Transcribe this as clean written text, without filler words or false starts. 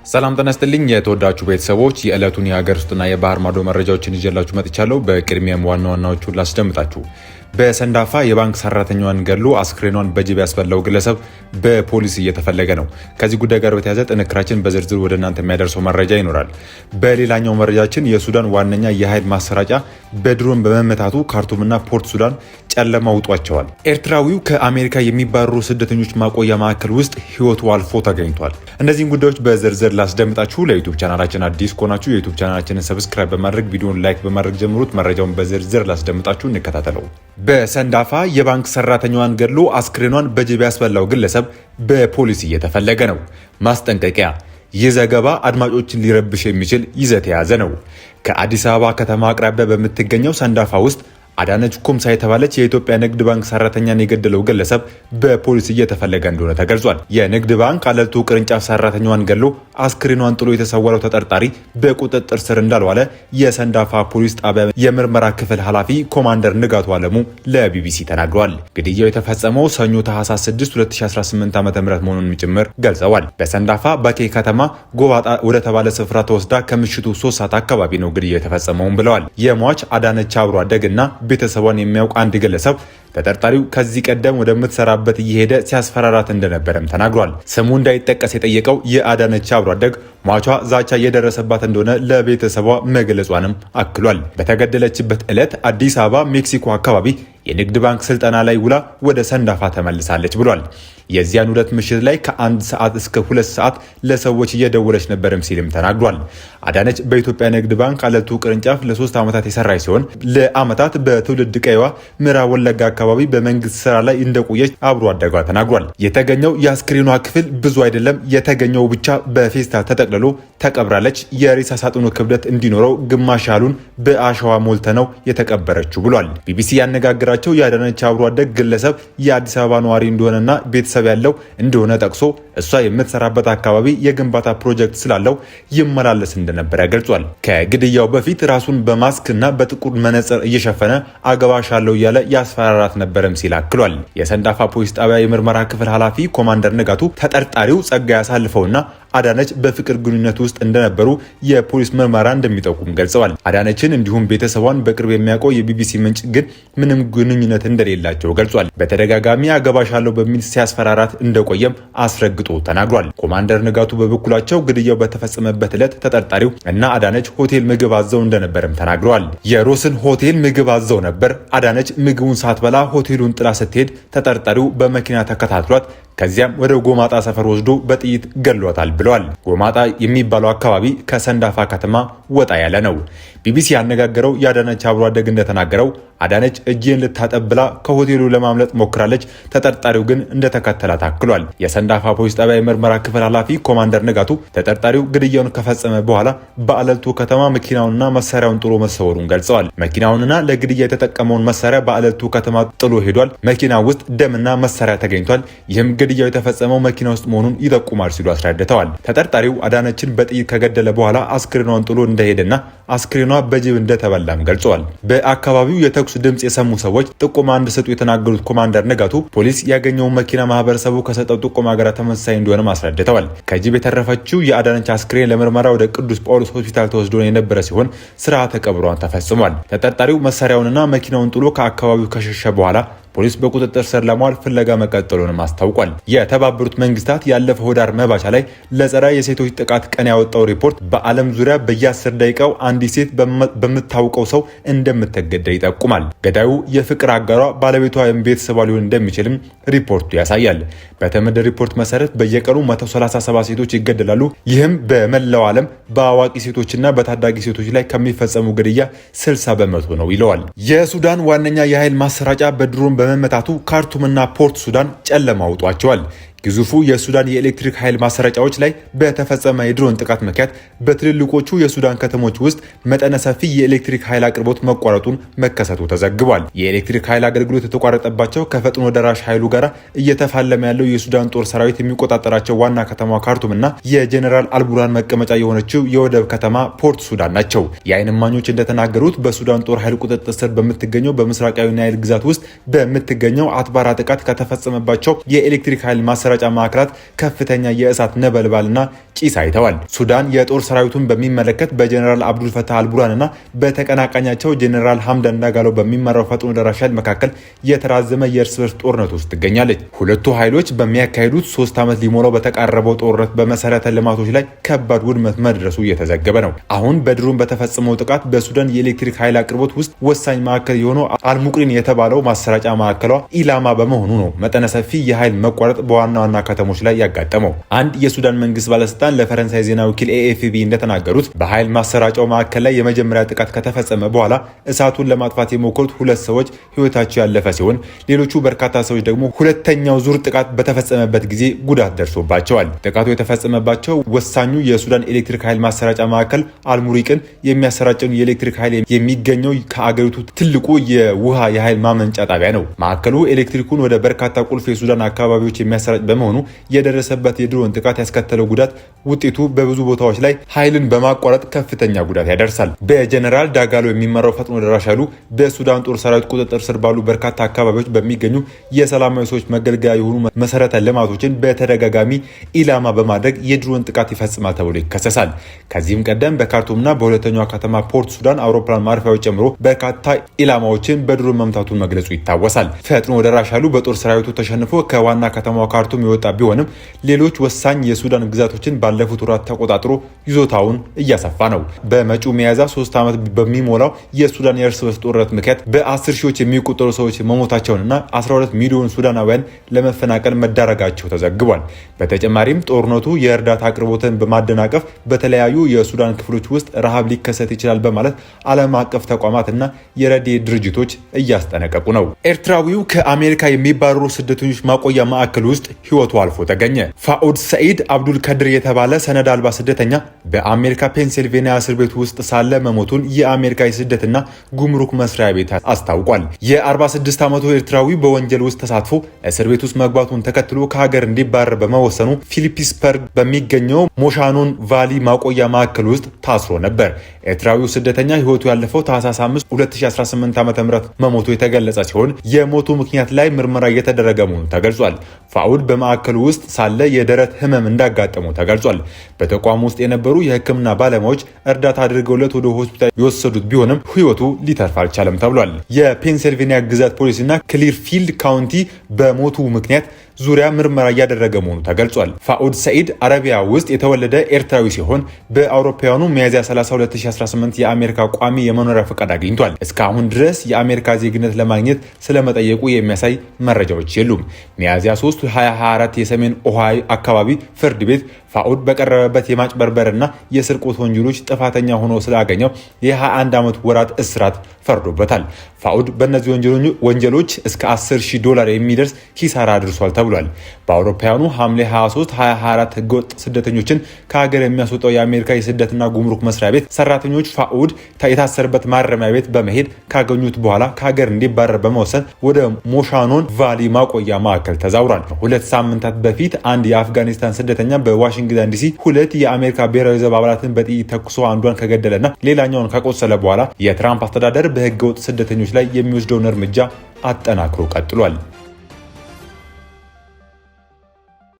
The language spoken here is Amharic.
ሰላም ጤና ይስጥልኝ የተወዳችሁ ቤተሰቦች፣ የዕለቱን የሀገር ውስጥና የባህር ማዶ መረጃዎችን ይዤላችሁ መጥቻለሁ። በቅድሚያም ዋና ዋናዎቹን ላስደምጣችሁ። በሰንዳፋ የባንክ ሰራተኛዋን ገድሎ አስክሬኗን በጅብ ያስበላው ግለሰብ በፖሊስ እየተፈለገ ነው። ከዚህ ጉዳይ ጋር በተያያዘ ጥንክራችን በዝርዝር ወደ እናንተ የሚያደርሰው መረጃ ይኖራል። በሌላኛው መረጃችን የሱዳን ዋነኛ የኃይል ማሰራጫ በድሮን በመመታቱ ካርቱምና ፖርት ሱዳን ጨለማ ውጧቸዋል። ኤርትራዊው ከአሜሪካ የሚባረሩ ስደተኞች ማቆያ ማዕከል ውስጥ ህይወቱ አልፎ ተገኝቷል። እነዚህን ጉዳዮች በዝርዝር ላስደምጣችሁ። ለ YouTube ቻናላችን አዲስ ከሆናችሁ የ YouTube ቻናላችንን subscribe በማድረግ ቪዲዮን like በማድረግ ጀምሩት። መረጃውን በዝርዝር ላስደምጣችሁ፣ እንከታተለው። በሰንዳፋ የባንክ ሰራተኛዋን ገድሎ አስክሬኗን በጅብ ያስበላው ግለሰብ በፖሊስ እየተፈለገ ነው። ማስጠንቀቂያ፣ ይህ ዘገባ አድማጮችን ሊረብሽ የሚችል ይዘት የያዘ ነው። ከአዲስ አበባ ከተማ አቅራቢያ በምትገኘው ሰንዳፋ ውስጥ አዳነች ኩምሳ የተባለች የኢትዮጵያ ንግድ ባንክ ሰራተኛን የገደለው ግለሰብ በፖሊስ እየተፈለገ እንደሆነ ተገልጿል። የንግድ ባንክ አለልቱ ቅርንጫፍ ሰራተኛዋን ገድሎ አስክሬኗን ጥሎ የተሰወረው ተጠርጣሪ በቁጥጥር ስር እንዳልዋለ የሰንዳፋ ፖሊስ ጣቢያ የምርመራ ክፍል ኃላፊ ኮማንደር ንጋቱ አለሙ ለቢቢሲ ተናግረዋል። ግድያው የተፈጸመው ሰኞ ታህሳስ 6 2018 ዓ.ም መሆኑን ጭምር ገልጸዋል። በሰንዳፋ ባኬ ከተማ ጎባጣ ወደተባለ ስፍራ ተወስዳ ከምሽቱ 3 ሰዓት አካባቢ ነው ግድያው የተፈጸመውም ብለዋል። የሟች አዳነች አብሮ አደግና ቤተሰቧን የሚያውቅ አንድ ግለሰብ ተጠርጣሪው ከዚህ ቀደም ወደምትሰራበት እየሄደ ሲያስፈራራት እንደነበረም ተናግሯል። ስሙ እንዳይጠቀስ የጠየቀው የአዳነች አብሮ አደግ ሟቿ ዛቻ እየደረሰባት እንደሆነ ለቤተሰቧ መግለጿንም አክሏል። በተገደለችበት ዕለት አዲስ አበባ ሜክሲኮ አካባቢ የንግድ ባንክ ስልጠና ላይ ውላ ወደ ሰንዳፋ ተመልሳለች ብሏል። የዚያን ሁለት ምሽት ላይ ከ1 ሰዓት እስከ 2 ሰዓት ለሰዎች እየደወለች ነበርም ሲልም ተናግሯል። አዳነች በኢትዮጵያ ንግድ ባንክ አለልቱ ቅርንጫፍ ለ3 ዓመታት የሰራች ሲሆን ለዓመታት በትውልድ ቀይዋ ምዕራብ ወለጋ አካባቢ በመንግስት ስራ ላይ እንደቆየች አብሮ አደጓ ተናግሯል። የተገኘው የአስክሬኗ ክፍል ብዙ አይደለም፣ የተገኘው ብቻ በፌስታል ተጠቅልሎ ተቀብራለች። የሬሳ ሳጥኑ ክብደት እንዲኖረው ግማሽ ያህሉን በአሸዋ ሞልተነው የተቀበረችው ብሏል። ቢቢሲ ያነጋገራቸው የአዳነች አብሮ አደግ ግለሰብ የአዲስ አበባ ነዋሪ እንደሆነና ቤተሰብ ያለው እንደሆነ ጠቅሶ እሷ የምትሰራበት አካባቢ የግንባታ ፕሮጀክት ስላለው ይመላለስ እንደነበረ ገልጿል። ከግድያው በፊት ራሱን በማስክ እና በጥቁር መነጽር እየሸፈነ አገባሻለሁ እያለ ያስፈራራት ነበረም ሲል አክሏል። የሰንዳፋ ፖሊስ ጣቢያ የምርመራ ክፍል ኃላፊ ኮማንደር ንጋቱ ተጠርጣሪው ጸጋ ያሳልፈውና አዳነች በፍቅር ግንኙነት ውስጥ እንደነበሩ የፖሊስ ምርመራ እንደሚጠቁም ገልጸዋል። አዳነችን እንዲሁም ቤተሰቧን በቅርብ የሚያውቀው የቢቢሲ ምንጭ ግን ምንም ግንኙነት እንደሌላቸው ገልጿል። በተደጋጋሚ አገባሻለሁ በሚል ሲያስፈራራት እንደቆየም አስረግጦ ተናግሯል። ኮማንደር ንጋቱ በበኩላቸው ግድያው በተፈጸመበት ዕለት ተጠርጣሪው እና አዳነች ሆቴል ምግብ አዘው እንደነበርም ተናግረዋል። የሮስን ሆቴል ምግብ አዘው ነበር። አዳነች ምግቡን ሳትበላ ሆቴሉን ጥላ ስትሄድ ተጠርጣሪው በመኪና ተከታትሏት ከዚያም ወደ ጎማጣ ሰፈር ወስዶ በጥይት ገድሏታል ብለዋል። ጎማጣ የሚባለው አካባቢ ከሰንዳፋ ከተማ ወጣ ያለ ነው። ቢቢሲ ያነጋገረው የአዳነች አብሮ አደግ እንደተናገረው አዳነች እጄን ልታጠብ ብላ ከሆቴሉ ለማምለጥ ሞክራለች። ተጠርጣሪው ግን እንደተከተላት አክሏል። የሰንዳፋ ፖሊስ ጣቢያ የምርመራ ክፍል ኃላፊ ኮማንደር ንጋቱ ተጠርጣሪው ግድያውን ከፈጸመ በኋላ በአለልቱ ከተማ መኪናውንና መሳሪያውን ጥሎ መሰወሩን ገልጸዋል። መኪናውንና ለግድያ የተጠቀመውን መሳሪያ በአለልቱ ከተማ ጥሎ ሄዷል። መኪና ውስጥ ደምና መሳሪያ ተገኝቷል። ይህም ግድያው የተፈጸመው መኪና ውስጥ መሆኑን ይጠቁማል ሲሉ አስረድተዋል። ተጠርጣሪው አዳነችን በጥይት ከገደለ በኋላ አስክሬኗን ጥሎ እንደሄደና አስክሬኗ በጅብ እንደተበላም ገልጸዋል። በአካባቢው የተኩስ ድምፅ የሰሙ ሰዎች ጥቆማ እንዲሰጡ የተናገሩት ኮማንደር ንጋቱ ፖሊስ ያገኘውን መኪና ማህበረሰቡ ከሰጠው ጥቆማ ጋር ተመሳሳይ እንደሆነም አስረድተዋል። ከጅብ የተረፈችው የአዳነች አስክሬን ለምርመራ ወደ ቅዱስ ጳውሎስ ሆስፒታል ተወስዶ የነበረ ሲሆን ስርዓተ ቀብሯን ተፈጽሟል። ተጠርጣሪው መሳሪያውንና መኪናውን ጥሎ ከአካባቢው ከሸሸ በኋላ ፖሊስ በቁጥጥር ስር ለማዋል ፍለጋ መቀጠሉንም አስታውቋል። የተባበሩት መንግስታት ያለፈው ህዳር መባቻ ላይ ለጸረ የሴቶች ጥቃት ቀን ያወጣው ሪፖርት በዓለም ዙሪያ በየ10 ደቂቃው አንዲት ሴት በምታውቀው ሰው እንደምትገደል ይጠቁማል። ገዳዩ የፍቅር አጋሯ፣ ባለቤቷ ወይም ቤተሰቧ ሊሆን እንደሚችልም ሪፖርቱ ያሳያል። በተመድ ሪፖርት መሰረት በየቀኑ 137 ሴቶች ይገደላሉ። ይህም በመላው ዓለም በአዋቂ ሴቶችና በታዳጊ ሴቶች ላይ ከሚፈጸሙ ግድያ 60% ነው ይለዋል። የሱዳን ዋነኛ የኃይል ማሰራጫ በድሮን በመመታቱ ካርቱምና ፖርት ሱዳን ጨለማ ውጧቸዋል። ግዙፉ የሱዳን የኤሌክትሪክ ኃይል ማሰራጫዎች ላይ በተፈጸመ የድሮን ጥቃት ምክንያት በትልልቆቹ የሱዳን ከተሞች ውስጥ መጠነ ሰፊ የኤሌክትሪክ ኃይል አቅርቦት መቋረጡን መከሰቱ ተዘግቧል። የኤሌክትሪክ ኃይል አገልግሎት የተቋረጠባቸው ከፈጥኖ ደራሽ ኃይሉ ጋር እየተፋለመ ያለው የሱዳን ጦር ሰራዊት የሚቆጣጠራቸው ዋና ከተማዋ ካርቱም እና የጀኔራል አልቡርሃን መቀመጫ የሆነችው የወደብ ከተማ ፖርት ሱዳን ናቸው። የአይን እማኞች እንደተናገሩት በሱዳን ጦር ኃይል ቁጥጥር ስር በምትገኘው በምስራቃዊ ናይል ግዛት ውስጥ በምትገኘው አትባራ ጥቃት ከተፈጸመባቸው የኤሌክትሪክ ኃይል ማሰራጫ ማሰራጫ ማዕከላት ከፍተኛ የእሳት ነበልባልና ጭስ አይተዋል። ሱዳን የጦር ሰራዊቱን በሚመለከት በጀኔራል አብዱልፈታህ አልቡርሃንና በተቀናቃኛቸው ጀኔራል ሐምዳን ዳጋሎ በሚመራው ፈጥኖ ደራሽ ኃይል መካከል የተራዘመ የእርስ በርስ ጦርነት ውስጥ ትገኛለች። ሁለቱ ኃይሎች በሚያካሂዱት 3 ዓመት ሊሞላው በተቃረበው ጦርነት በመሰረተ ልማቶች ላይ ከባድ ውድመት መድረሱ እየተዘገበ ነው። አሁን በድሮን በተፈጸመው ጥቃት በሱዳን የኤሌክትሪክ ኃይል አቅርቦት ውስጥ ወሳኝ ማዕከል የሆነው አልሙቅሪን የተባለው ማሰራጫ ማዕከሏ ኢላማ በመሆኑ ነው መጠነ ሰፊ የኃይል መቋረጥ በዋና ዋና ከተሞች ላይ ያጋጠመው። አንድ የሱዳን መንግስት ባለስልጣን ለፈረንሳይ ዜና ወኪል ኤኤፍፒ እንደተናገሩት በኃይል ማሰራጫው ማዕከል ላይ የመጀመሪያ ጥቃት ከተፈጸመ በኋላ እሳቱን ለማጥፋት የሞከሩት ሁለት ሰዎች ህይወታቸው ያለፈ ሲሆን ሌሎቹ በርካታ ሰዎች ደግሞ ሁለተኛው ዙር ጥቃት በተፈጸመበት ጊዜ ጉዳት ደርሶባቸዋል። ጥቃቱ የተፈጸመባቸው ወሳኙ የሱዳን ኤሌክትሪክ ኃይል ማሰራጫ ማዕከል አልሙሪቅን የሚያሰራጨውን የኤሌክትሪክ ኃይል የሚገኘው ከአገሪቱ ትልቁ የውሃ የኃይል ማመንጫ ጣቢያ ነው። ማዕከሉ ኤሌክትሪኩን ወደ በርካታ ቁልፍ የሱዳን አካባቢዎች የሚያሰራጭ በመሆኑ የደረሰበት የድሮን ጥቃት ያስከተለው ጉዳት ውጤቱ በብዙ ቦታዎች ላይ ኃይልን በማቋረጥ ከፍተኛ ጉዳት ያደርሳል። በጀነራል ዳጋሎ የሚመራው ፈጥኖ ደራሽ ኃይሉ በሱዳን ጦር ሰራዊት ቁጥጥር ስር ባሉ በርካታ አካባቢዎች በሚገኙ የሰላማዊ ሰዎች መገልገያ የሆኑ መሰረተ ልማቶችን በተደጋጋሚ ኢላማ በማድረግ የድሮን ጥቃት ይፈጽማል ተብሎ ይከሰሳል። ከዚህም ቀደም በካርቱምና በሁለተኛዋ ከተማ ፖርት ሱዳን አውሮፕላን ማረፊያዎች ጨምሮ በርካታ ኢላማዎችን በድሮን መምታቱን መግለጹ ይታወሳል። ፈጥኖ ደራሽ ኃይሉ በጦር ሰራዊቱ ተሸንፎ ከዋና ከተማዋ ካርቱም የወጣ ቢሆንም ሌሎች ወሳኝ የሱዳን ግዛቶችን ባለፉት ወራት ተቆጣጥሮ ይዞታውን እያሰፋ ነው። በመጪው ሚያዝያ 3 ዓመት በሚሞላው የሱዳን የእርስ በርስ ጦርነት ምክንያት በ10 ሺዎች የሚቆጠሩ ሰዎች መሞታቸውንና 12 ሚሊዮን ሱዳናውያን ለመፈናቀል መዳረጋቸው ተዘግቧል። በተጨማሪም ጦርነቱ የእርዳታ አቅርቦትን በማደናቀፍ በተለያዩ የሱዳን ክፍሎች ውስጥ ረሃብ ሊከሰት ይችላል በማለት ዓለም አቀፍ ተቋማት እና የረድኤት ድርጅቶች እያስጠነቀቁ ነው። ኤርትራዊው ከአሜሪካ የሚባረሩ ስደተኞች ማቆያ ማዕከል ውስጥ ሕይወቱ አልፎ ተገኘ። ፋኡድ ሰኢድ አብዱል ከድር የተባለ ሰነድ አልባ ስደተኛ በአሜሪካ ፔንሲልቬኒያ እስር ቤት ውስጥ ሳለ መሞቱን የአሜሪካ የስደትና ጉምሩክ መስሪያ ቤት አስታውቋል። የ46 ዓመቱ ኤርትራዊ በወንጀል ውስጥ ተሳትፎ እስር ቤት ውስጥ መግባቱን ተከትሎ ከሀገር እንዲባረር በመወሰኑ ፊሊፕስበርግ በሚገኘው ሞሻኖን ቫሊ ማቆያ ማዕከል ውስጥ ታስሮ ነበር። ኤርትራዊው ስደተኛ ሕይወቱ ያለፈው ታህሳስ 5 2018 ዓ.ም መሞቱ የተገለጸ ሲሆን የሞቱ ምክንያት ላይ ምርመራ እየተደረገ መሆኑ ተገልጿል። ፋኡድ በማዕከሉ ውስጥ ሳለ የደረት ህመም እንዳጋጠመው ተገልጿል። በተቋሙ ውስጥ የነበሩ የሕክምና ባለሙያዎች እርዳታ አድርገውለት ወደ ሆስፒታል የወሰዱት ቢሆንም ሕይወቱ ሊተርፍ አልቻለም ተብሏል። የፔንሲልቬኒያ ግዛት ፖሊስና ክሊርፊልድ ካውንቲ በሞቱ ምክንያት ዙሪያ ምርመራ እያደረገ መሆኑ ተገልጿል። ፋኡድ ሰኢድ አረቢያ ውስጥ የተወለደ ኤርትራዊ ሲሆን በአውሮፓውያኑ ሚያዝያ 30 2018 የአሜሪካ ቋሚ የመኖሪያ ፈቃድ አግኝቷል። እስካሁን ድረስ የአሜሪካ ዜግነት ለማግኘት ስለመጠየቁ የሚያሳይ መረጃዎች የሉም። ሚያዝያ 3 2024 የሰሜን ኦሃዮ አካባቢ ፍርድ ቤት ፋኡድ በቀረበበት የማጭበርበርና የስርቆት ወንጀሎች ጥፋተኛ ሆኖ ስላገኘው የ21 ዓመት ወራት እስራት ፈርዶበታል። ፋኡድ በእነዚህ ወንጀሎች እስከ 10 ሺህ ዶላር የሚደርስ ኪሳራ አድርሷል ተብሏል። በአውሮፓውያኑ ሐምሌ 23 2024 ህገወጥ ስደተኞችን ከሀገር የሚያስወጣው የአሜሪካ የስደትና ጉምሩክ መስሪያ ቤት ሰራተኞች ፋኡድ የታሰረበት ማረሚያ ቤት በመሄድ ካገኙት በኋላ ከሀገር እንዲባረር በመወሰን ወደ ሞሻኖን ቫሊ ማቆያ ማዕከል ተዛውሯል። 2 ሳምንታት በፊት አንድ የአፍጋኒስታን ስደተኛ በዋሽንግተን ዲሲ ሁለት የአሜሪካ ብሔራዊ ዘብ አባላትን በጥይት ተኩሶ አንዷን ከገደለና ሌላኛውን ካቆሰለ በኋላ የትራምፕ አስተዳደር በህገወጥ ስደተኞች ላይ የሚወስደውን እርምጃ አጠናክሮ ቀጥሏል።